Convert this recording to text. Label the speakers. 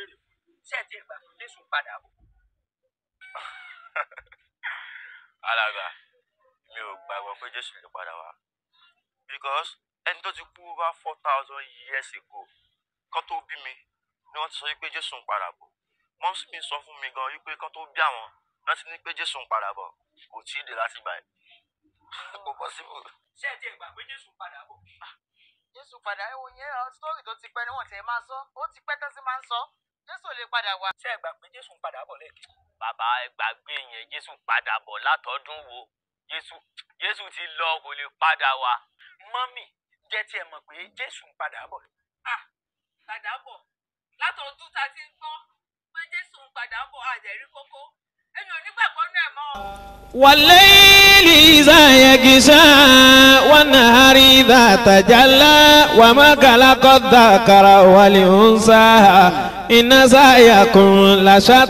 Speaker 1: béèrè fún yín. Ṣé ẹ ti gbà pé Jésù ń padà bọ̀?
Speaker 2: Alàgbà, mi ò gbàgbọ́ pé Jésù lè padà wá, because ẹni tó ti kú over 4,000 years ago kán tó bí mi ni wọ́n ti sọ wípé Jésù ń padà bọ̀. Mumsy mi sọ fún mi gan wípé kán tó bí àwọn wọ́n ti ní pé Jésù ń padà bọ̀. Kò tí ì dé láti gbà ẹ̀, kò possible.
Speaker 1: Ṣé ẹ ti gbà pé Jésù ń padà bọ̀?
Speaker 3: Jésù padà, ẹ wo yẹn, story tó ti pẹ́ ni wọ́n ti máa sọ. Ó ti pẹ́ tán sí máa ń sọ. Jésù ò lè padà wá.
Speaker 1: Ṣé ẹ gbà pé Jésù ń padà bọ̀ lẹ́ẹ̀kejì?
Speaker 4: Bàbá, ẹ gbàgbé yẹn. Jésù padà bọ̀ látọdún wo? Jésù ti lọ, kò lè padà wá.
Speaker 1: Mummy, jẹ́ tí ẹ mọ̀ pé Jésù ń padà bọ̀.
Speaker 5: Ah, padà bọ̀. Látọdún tá a ti ń gbọ́ pé Jésù ń padà bọ̀, àjẹrí kókó. Èmi ò nígbàgbọ́ nínú ẹ̀ mọ́ o.
Speaker 6: والليل إذا يغشى والنهار إذا تجلى وما خلق الذكر والأنثى إن سعيكم لشتى.